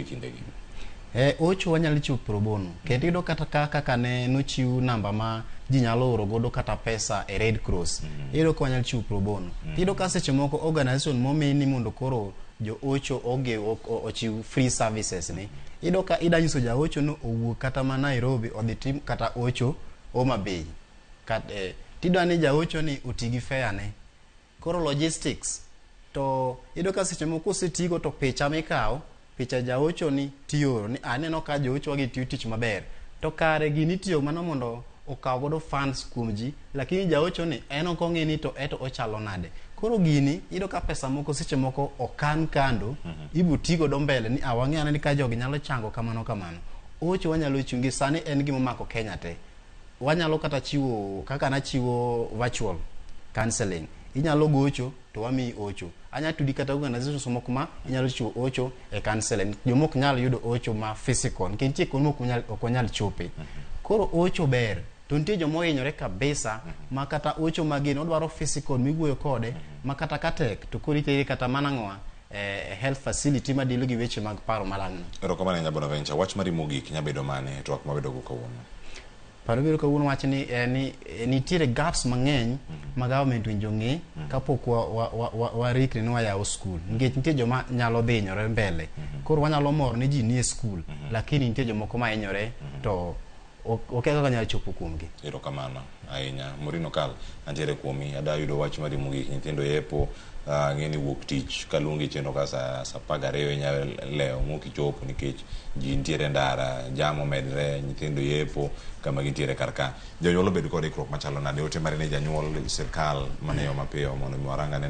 e kindegi? Ocho wanyalo chiwo pro bono. Kendo iyudo kata ka kaka ne nochiw namba ma ji nyalo oro godo kata pesa e Red Cross. Iyudo ka wanyalo chiwo pro bono. Iyudo ka seche moko organization momi ni mondo koro jo ocho oge ochiw free services ni. Iyudo ka ida nyiso ja ocho no owuok kata ma Nairobi odhi tim kata ocho Homa Bay. Tidwa ni ja ocho ni oti gi fare ne. Koro logistics to iyudo ka seche moko osetigo to picha mikawo picha jaocho ni tioro ni aneno ka joocho wagi tiyo tich maber to kare gini itiyo mana mondo okaw godo funds kuom ji, lakini jaocho ni en ok ong'e ni to eto ochalo nade. Koro gini iyudo ka pesa moko seche moko okan kando, ibo ti godo mbele ni wang'e ni ka jogi nyalo chango kamano kamano. Ocho wanyalo chungi sani, en gima omako Kenya te. Wanyalo kata chiwo kaka nachiwo virtual counseling, inyalo gocho to wamiyi ocho. Anya tudi kata organizations moko ma inyalo chiwo ocho e counseling, joma ok nyal yudo ocho ma physical nikech nitie kuonde ma ok wanyal chope. Koro ocho ber, to nitie joma ohinyore kabisa ma kata ocho magin odwaro physical miwuoyo kode, ma kata ka tek to koro itere kata mana ng'owa e health facility madilo gi weche mag paro malang'no. Erokamano ahinya, Bonaventure. Wach mari mogik nyabedo mane e twak mabedogo kawuono? Paro biro kawuono wach ni ni nitiere gaps mang'eny ma government winjo ng'e kapok warikni ni wayawo school, nikech nitie joma nyalo dhi hinyore mbele. Koro wanyalo mor ni ji nie school, lakini nitie jomoko ma hinyore to okia kaka nyalo chopo kuomgi. Erokamano ahinya, Morino Kal. Antiere kuomi, ada yudo wach mari mogik. Nyithindo yepo, ng'e ni wuok tich kaluongi chenro ka sa 12 inyalo lewo mok ichopo nikech ji nitiere ndara, jam omedre, nyithindo yepo kama gintiere kar ka. Jonyuol obed kod ikruok machalo nade? Ote mari ne janyuol, sirkal mane yo mapiyo mondo mi warang ane.